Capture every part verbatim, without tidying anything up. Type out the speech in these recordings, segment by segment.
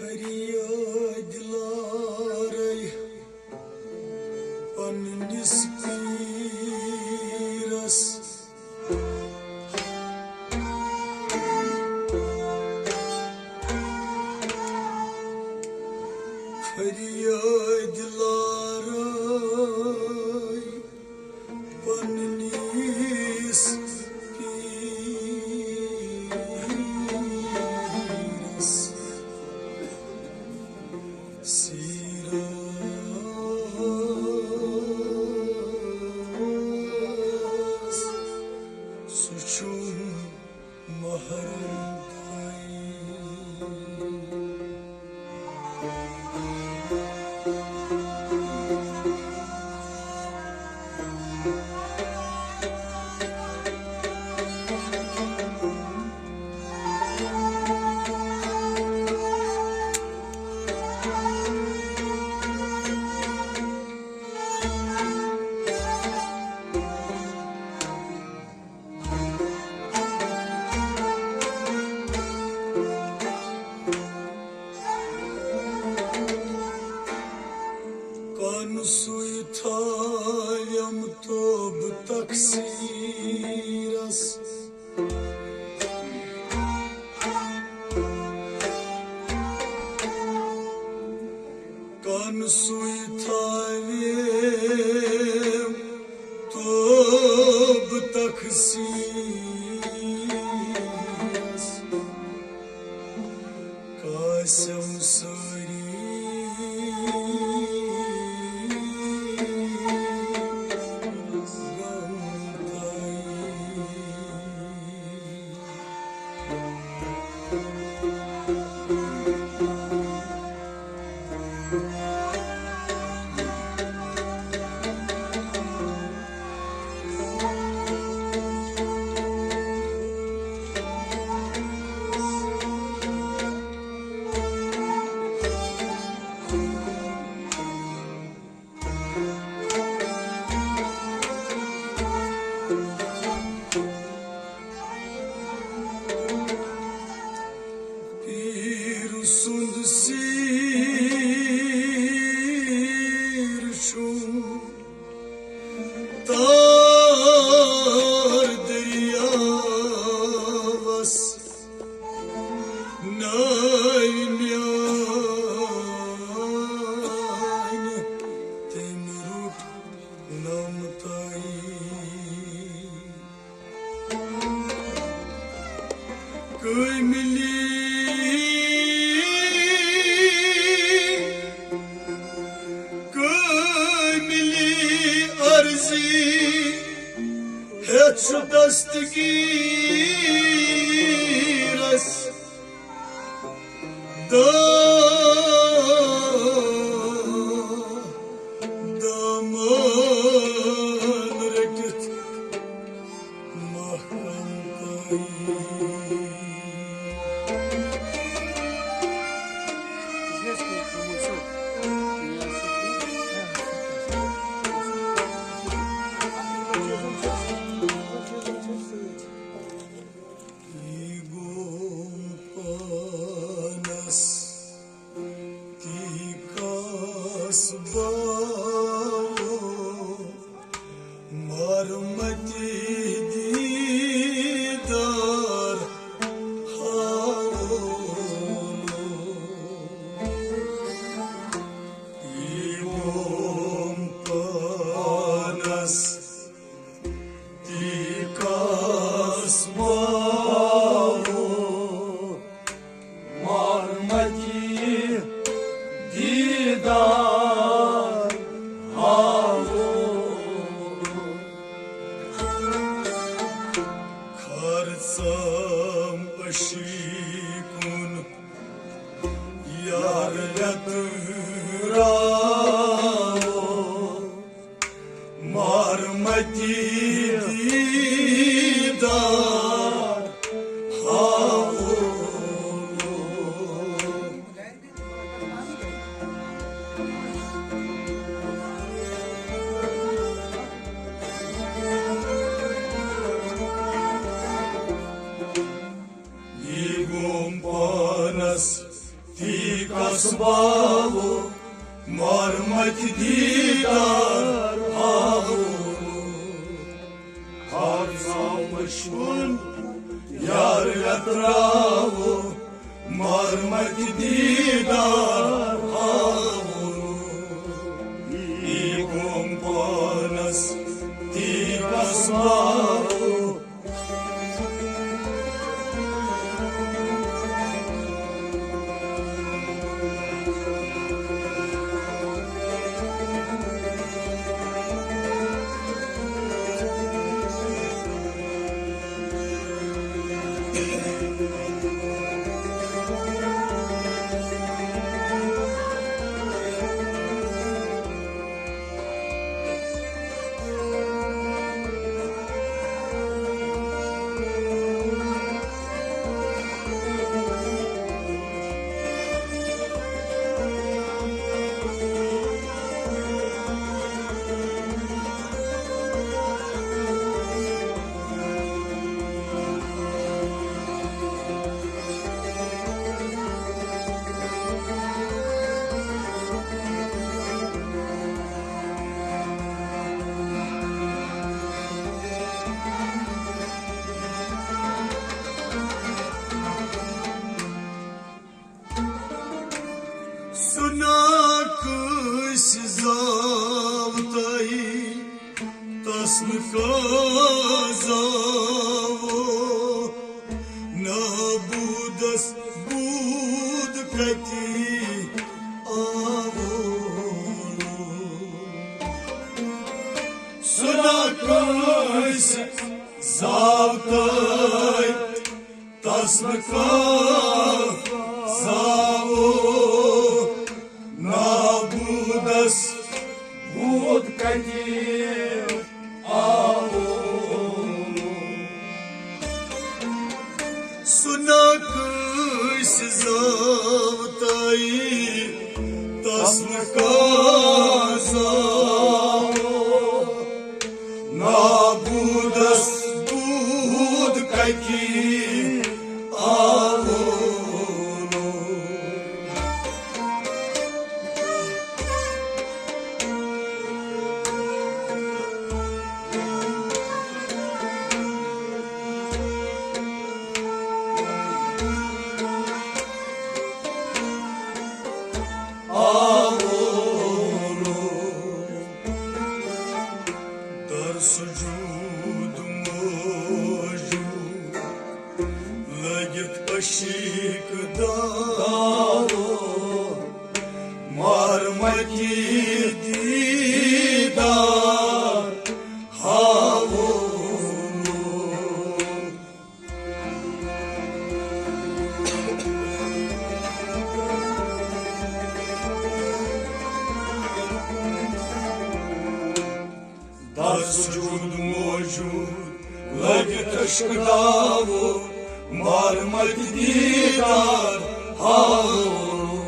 فریاد لارے پننِس پیٖرس۔ فریاد لارے پننِس پیٖرس۔ سیٖرس سُہ چھُم محرم تۄہہِ۔ کن سُے تھاویم توب تقصیرس۔ کن سُے تھاویم توب تقصیرس۔ قاسم سٲری غم تۄہہِ۔ پیٖر سُنٛد سیٖر چھُم تار دٔریاوَس۔ ناوِ میٛانہِ تٔمۍ روٚٹ نمتَے۔ کٲمِلی، کٲمِلی عرضی ہٮ۪تھ چھُ دستگیٖرس۔ دا-، دامن رٔٹِتھ محکم تۄہہِ۔ یہِ گوٚو پانس یتراو مارمتی دیدار ہاوو۔ یہِ گوٚم پانس تی کس باوو، مارمتہِ دیدار ہاوو۔ ہار ژاو مشکُن یار یتراوو، مارمتہِ دیدار ہاوو۔ یہِ گوٚم پانس تی کس باوو۔ سُہ نا کٲنٛسہِ زاو تۄہہِ، تس نہٕ کانٛہہ زاوو۔ نابودس بود کتہِ آوو۔ سُہ نا کٲنٛسہِ زاو تۄہہِ، تس نہٕ کانٛہہ زاوو۔ نابودس بود کتہِ آوو۔ سُہ نا کٲنٛسہِ زاو تۄہہِ، تس نہٕ کانٛہہ زاوو۔ نابودس بود کتہِ آوو۔ آوو۔ در سجود موجود لگت عشق داوو، مارمتی دیدار ہاوو۔ در سجود موجود لگت عشق داوو، مارمت دیدار ہاوو۔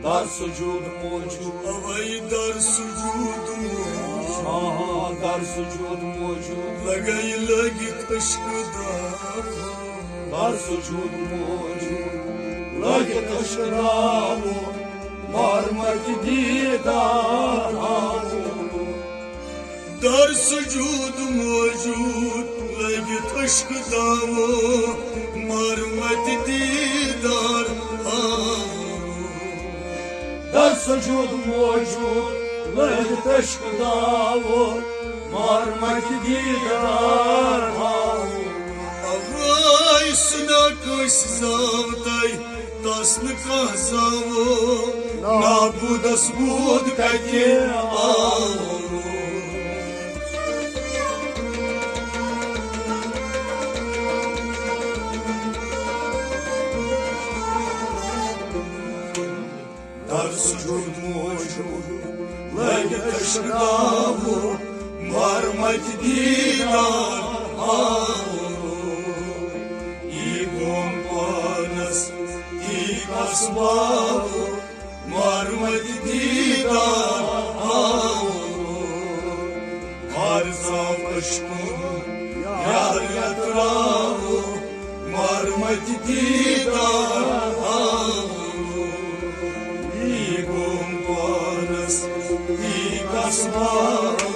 در سجود موجود۔ اوے در سجود موجود۔ ہاں، ہاں، در سجود موجود۔ لگے لگت عشق داوو۔ در سجود موجود۔ لگت عشق داوو۔ مارمت دیدار ہاوو۔ در سجود موجود لگت عشق داوو، مارمت دیدار ہاوو۔ در سجود موجود لگت عشق داوو، مارمت دیدار ہاوو۔ اوے سُہ نا کٲنٛسہِ زاو تۄہہِ، تس نہٕ کانٛہہ زاوو، نابودس بود کتہِ آوو۔ سجود موجود لگہِ تشناو، مارمتہِ دیدار آو۔ یی گوم پانس تی کس باو، مارمتہِ دیدار آو۔ ہر زاو اشکو یار یتراو، مارمتہِ دیدار آو۔ یی گوم پانس تی کس باو۔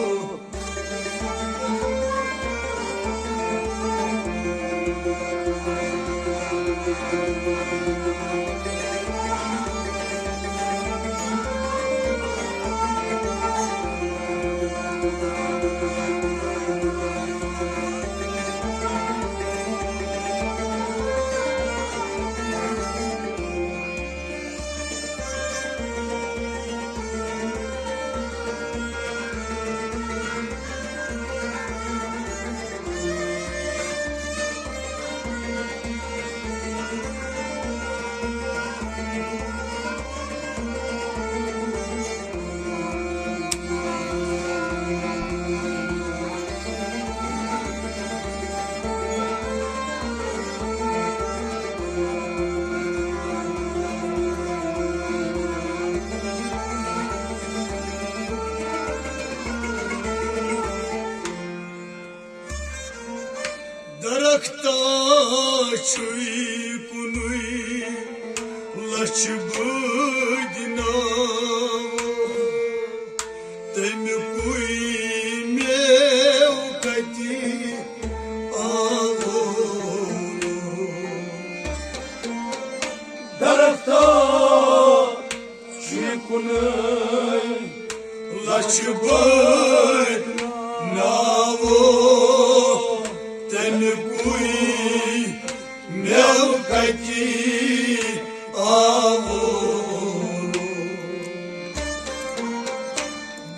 درختہ چھُے کُنُے لچھ بٔدۍ ناو، تَمیُکُے مٮ۪و کَتہِ آوُن؟ درختہ چھُے کُنُے لچھ بٔدۍ ناو، تَمیُکُے مٮ۪و کَتہِ آوُن؟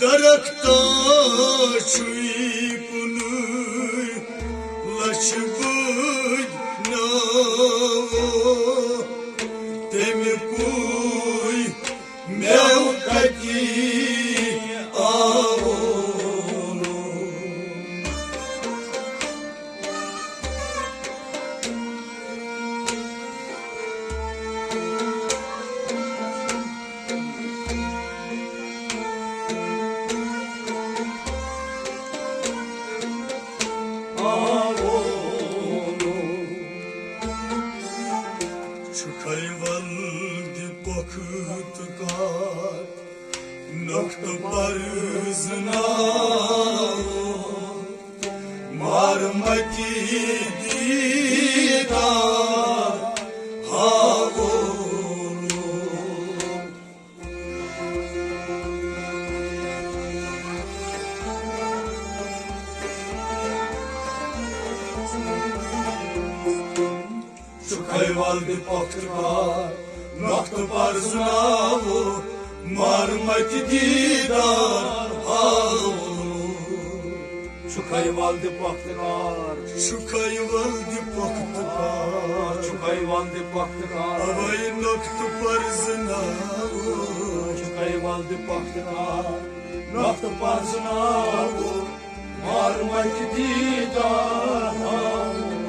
درختہ چھُے کُنُے لچھ بٔدۍ ناو، تَمیُکُے مٮ۪و کَتہِ آوُن؟ چھُکھے ول دِ پۄختہٕ کار، نۄختہٕ پرزٕناو، مارمتہِ دیدار ہاوُن۔ چھُکھے ول دِ پۄختہٕ کار، نۄختہٕ پرزٕناو، مارمتہِ دیدار ہاوُن۔ چھُکھے ول دِ پۄختہٕ کار، چھُکھے ول دِ پۄختہٕ کار، چھُکھے ول دِ پۄختہٕ کار۔ اوے نۄختہٕ پرزٕناو، چھُکھے ول دِ پۄختہٕ کار، نۄختہٕ پرزٕناو، مارمتہِ دیدار ہاوُن۔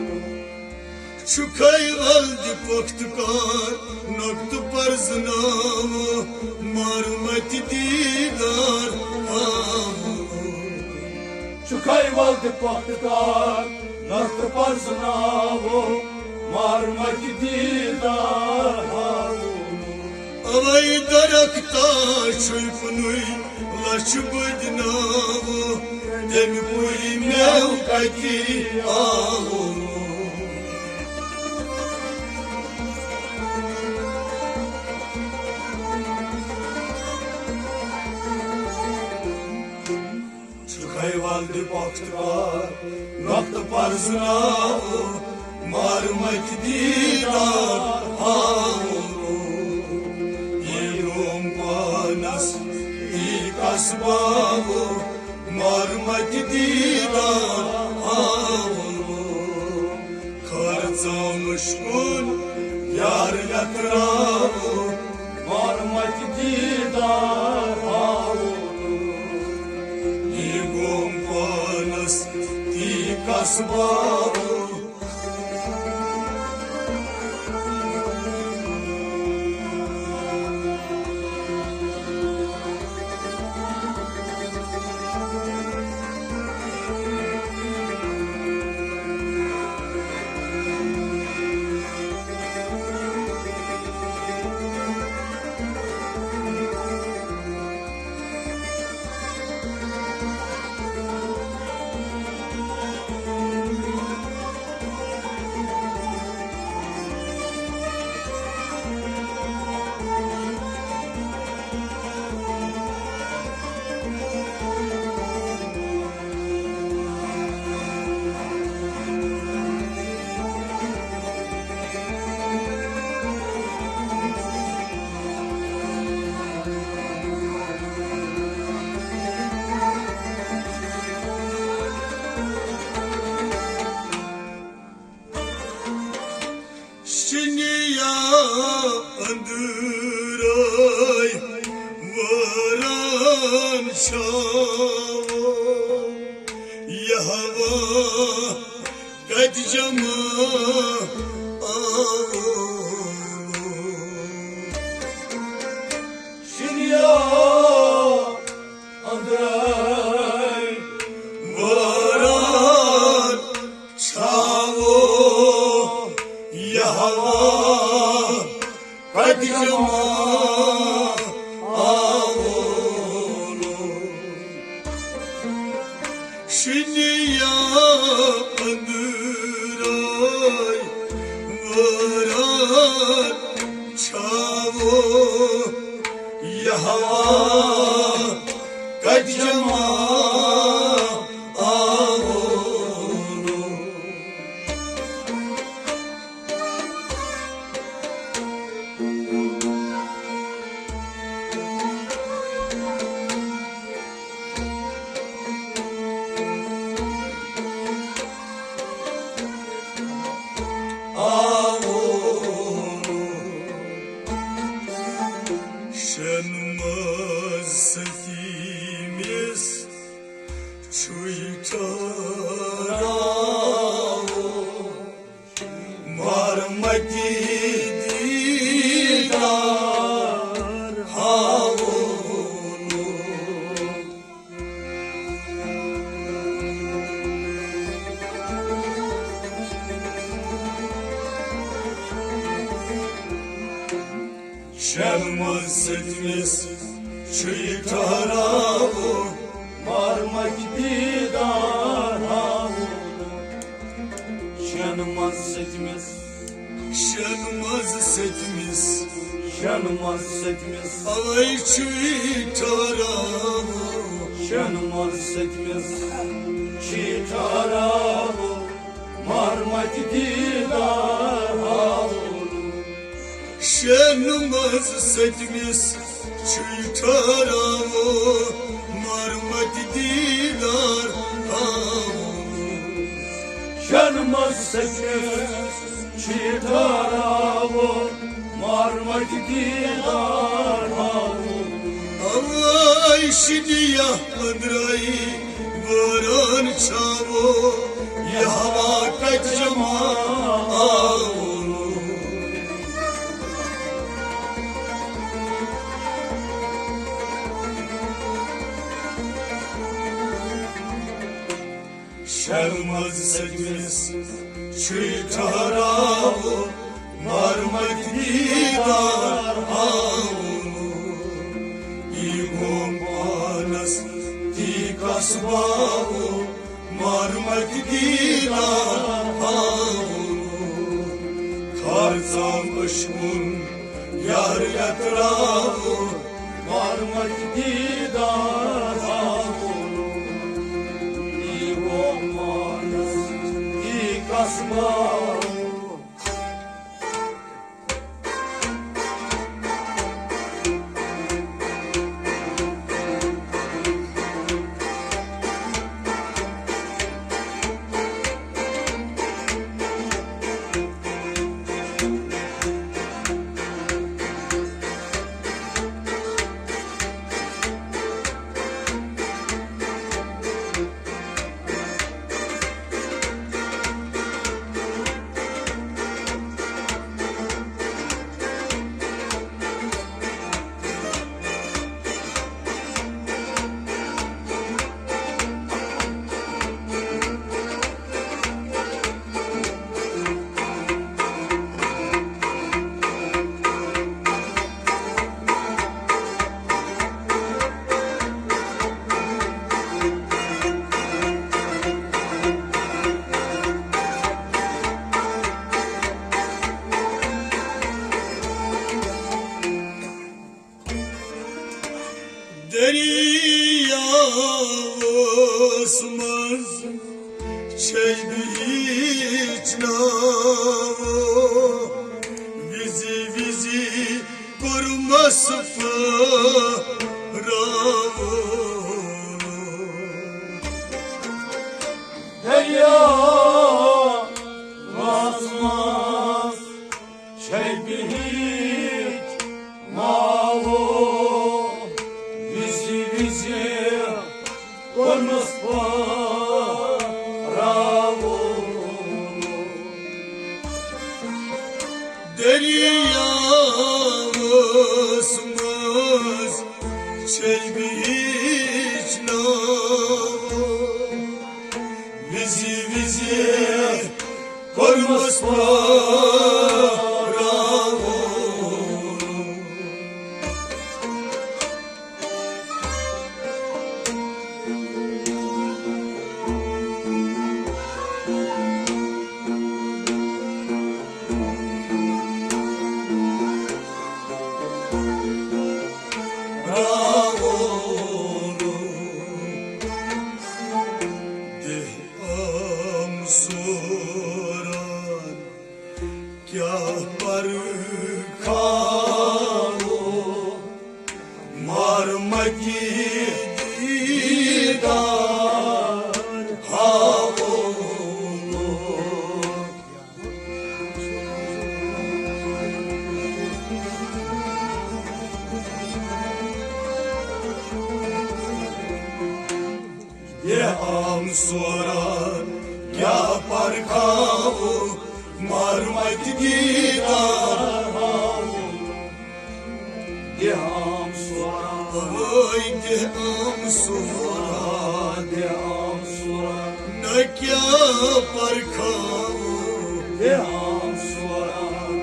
چھُکھے ول دِ پۄختہٕ کار، نۄختہٕ پرزٕناو، مارمتہِ دیدار ہاوُن۔ چھُکھے ول دِ پۄختہٕ کار، نۄختہٕ پرزٕناو، مارمتہِ دیدار ہاوُن۔ اوے درختہ چھُے کُنُے لچھ بٔدۍ ناو، تَمیُکُے مٮ۪و کَتہِ آوُن؟ چھُکھے ول دِ پۄختہٕ کار، نۄختہٕ پرزٕناو، مارمتہِ دیدار ہاوُن۔ یی گوم پانس تی کس باو، مارمتہِ دیدار ہاوُن۔ خٲر ژامٕچ کُن یار یتراو، مارمتہِ دیدار اسبابو۔ شِنیا أنٛدرَے وٲران چھاوو، یہِ ہوا کتہِ جمع آوو۔ شِنیا أنٛدرَے وٲران چھاوو، یہِ ہوا کتہِ جمع آوو۔ شِنیا أنٛدرَے وٲران چھاوو، یہِ ہوا کتہِ جمع آوو۔ شٮ۪ن منٛز سٔتمِس چھُے ٹھہراوُن، مرمتی دیدار ہاوُن۔ شٮ۪ن منٛز سٔتمِس چھُے ٹھہراوُن، مرمتی دیدار ہاوُن۔ شٮ۪ن منٛز سٔتمِس، شٮ۪ن منٛز سٔتمِس، شٮ۪ن منٛز سٔتمِس۔ اوے چھُے ٹھہراوُن، شٮ۪ن منٛز سٔتمِس چھُے ٹھہراوُن، مرمتی دیدار ہاوُن۔ شٮ۪ن منٛز سٔتمِس چھُے ٹھہراوُن، مرمتی دیدار ہاوُن۔ شٮ۪ن منٛز سٔتمِس چھُے ٹھہراوُن، مرمتی دیدار ہاوُن۔ اوے شِنیا أنٛدرَے وٲران چھاوو، یہِ ہوا کتہِ جمع آوُن۔ شٮ۪ن منٛز سٔتمِس چھُے ٹھہراوُن، مرمتی دیدار ہاوُن۔ یہِ گوٚم پانس تی کس باوُن، مرمتی دیدار ہاوُن۔ کھرژام أچھن یار یتراوُن، مرمتی دیدار ہاوُن۔ یہِ گوٚم پانس تی کس باوُن۔ سُہ پھٔہراوُن۔ دٔریاوَس منٛز چھے بِہِتھ ناوٕ وِزِ وِزِ کوٚرمَس پھٔہراوُن۔ دٔریاوَس منٛز چھے بِہِتھ ناوٕ وِزِ وِزِ کوٚرمَس پھٔہراوُن۔ پھٔہراوُن۔ دِ عام سورن کیٛاہ پرکھاوو، مارمتی دیدار ہاوو۔ دِ عام سورن کیٛاہ پرکھاوو، مارمتی دیدار ہاوو۔ دِ عام سورن، اوے دِ عام سورن، دِ عام سورن۔ نہ کیٛاہ پرکھاوو، دِ عام سورن۔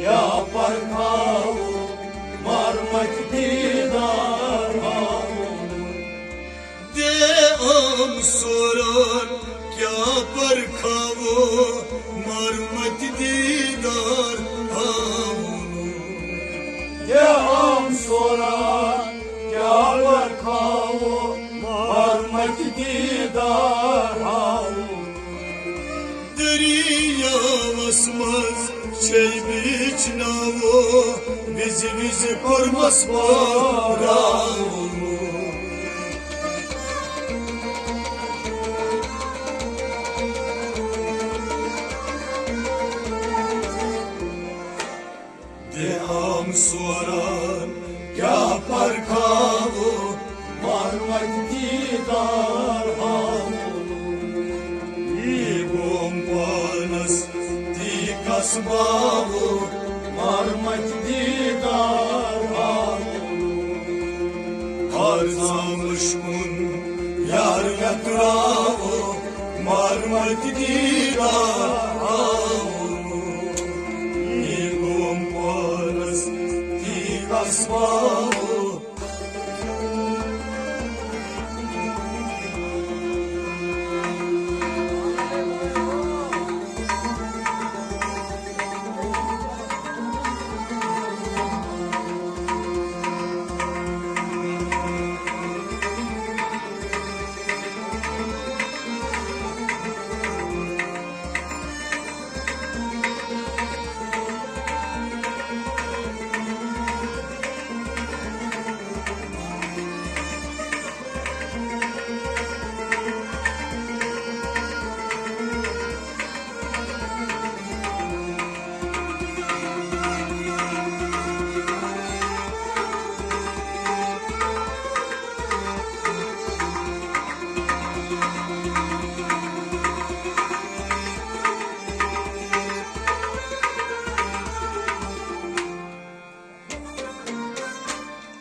کیٛاہ پرکھاوو، مارمتی دیدار ہاوو۔ دِ عام سورن کیٛاہ پرکھاوو، مارمتی دیدار ہاوو۔ دِ عام سورن کیٛاہ پرکھاوو، مارمتی دیدار ہاوو۔ دٔریاوَس منٛز چھے بِہِتھ ناوٕ وِزِ وِزِ کوٚرمَس پھٔہراوُن۔ دِ عام سورن کیٛاہ پرکھاوو، مارمتی دیدار ہاوو۔ یہِ گوم پانس تی کس باوو، مارمتی دیدار ہاوو۔ ہر زامش کُن یار یتراوو، مارمتی دیدار ہاوو۔ یہِ گوم پانس تی کس باوو۔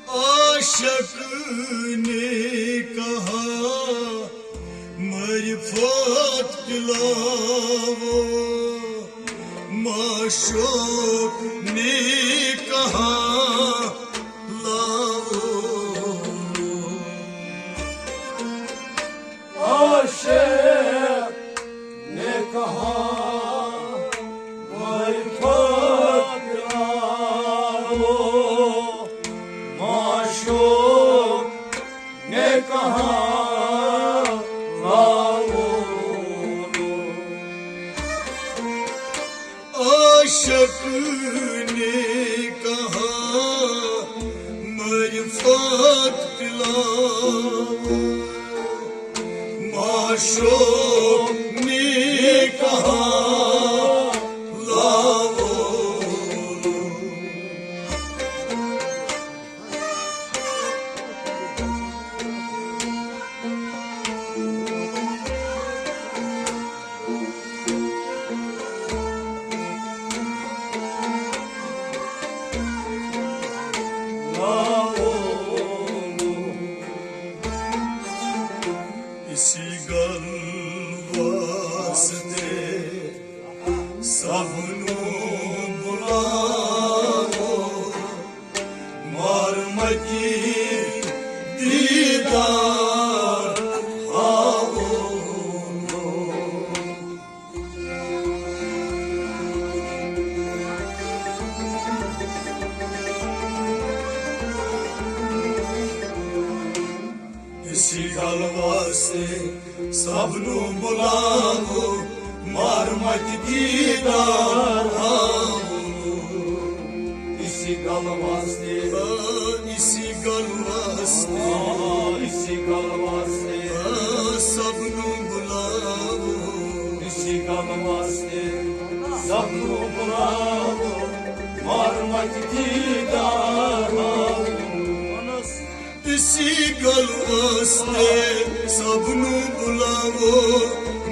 عاشق نے کہا، معرفت پلاؤ، معشوق نے کہا، لاؤ۔ عاشق نے کہا، معرفت پلاؤ، معشوق نے کہا، لاؤ۔ عاشق اسی گل واسطے سب نوں بلاؤ، مار مکی دیدار آؤ۔ اسی گل واسطے سب نوں بلاؤ، مار مت دیدار آؤ۔ اسی گل واسطے، اسی گل واسطے، اسی گل واسطے سب نوں بلاؤ۔ اسی گل واسطے سب نوں بلاؤ، مار مت دیدار آؤ۔ اسی گل واسطے سب نوں بلاؤ،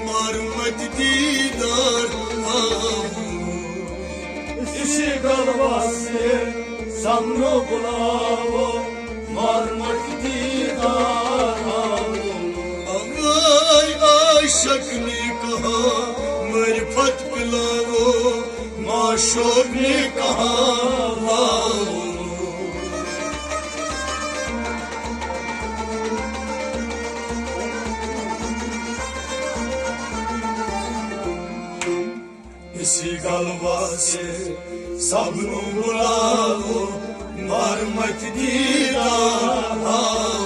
مار مت دیدار آؤ۔ اسی گل واسطے سب نوں بلاؤ، مار مت دیدار آؤ۔ اے عاشق نے کہا، معرفت پلاؤ، معشوق نے کہا، لاؤ۔ اسی گل واسطے سب نوں بلاؤ، مار مت دیدار آؤ۔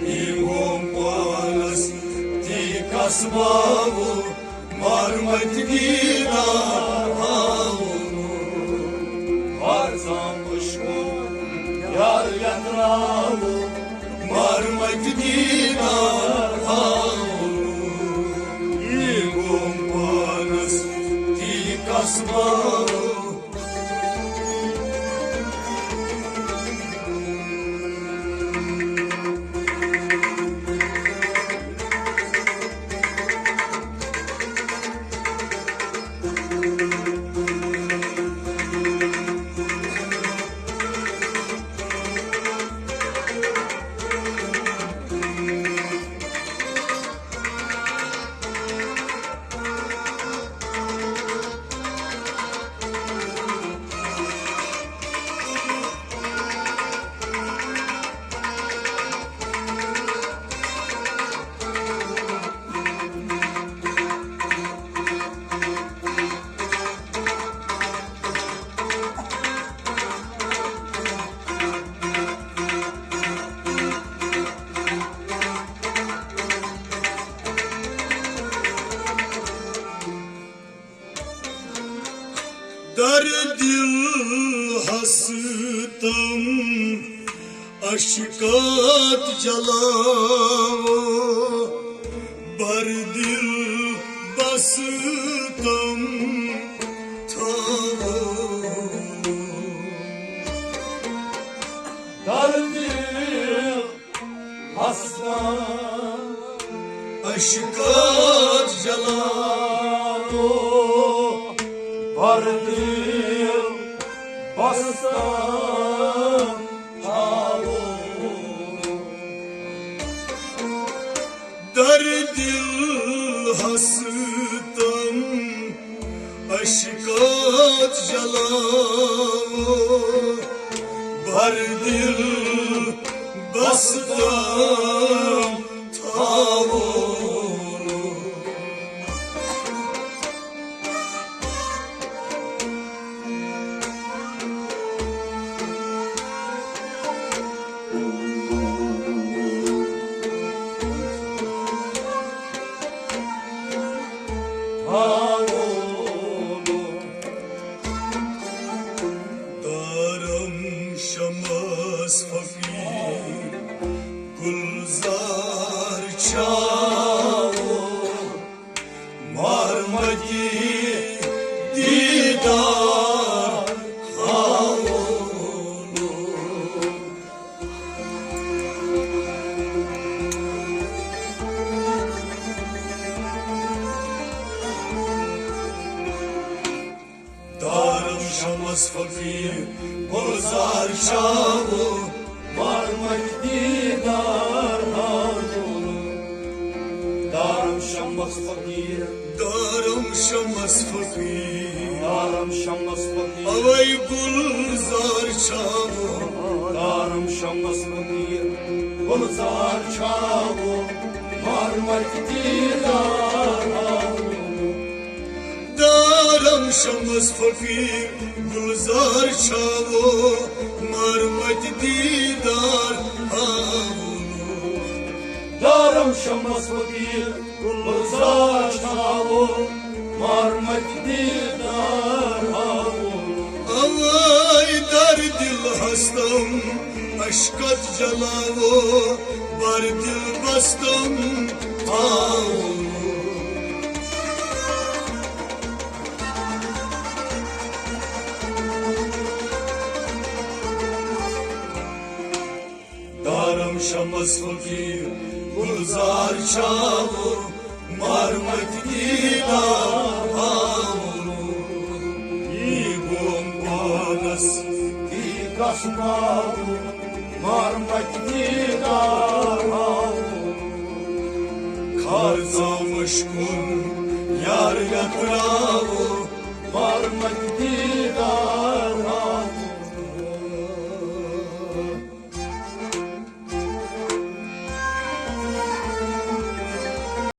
اے گوم پانس تی کس باؤ، مار مت دیدار آؤ۔ ہر زان خوشبو یار یتراؤ، مار مت دیدار آؤ۔ اے گوم پانس تی کس باؤ۔ در دل ہستم اشکات جلاؤ، بر دل بستم تھاؤ۔ در دل ہستم اشکات جلاؤ، بر دل بستم تھاؤ۔ در دل ہستم اشکات جلاؤ، بر دل بستم تھاؤ۔ گلزار شاہ و مارمت دیدار حاضر۔ دارم شمس فقیر، دارم شمس فقیر، دارم شمس فقیر۔ اوے گلزار شاہ و دارم شمس فقیر۔ گلزار شاہ و مارمت دیدار حاضر۔ دارم شمس فقیر، گلزار شاہ و مارمت دیدار حاضر۔ دارم شمس فقیر، گلزار شاہ و مارمت دیدار حاضر۔ اوے در دل ہستم اشکت جلاو، بر دل بستم تاو۔ دارم شمس فقیر، گلزار شاہ و مارمت دیدار حاضر۔ یی گوم پانس دی کس مارمت دیدار حاضر۔ خارزا مشکن یار یتراو، مارمت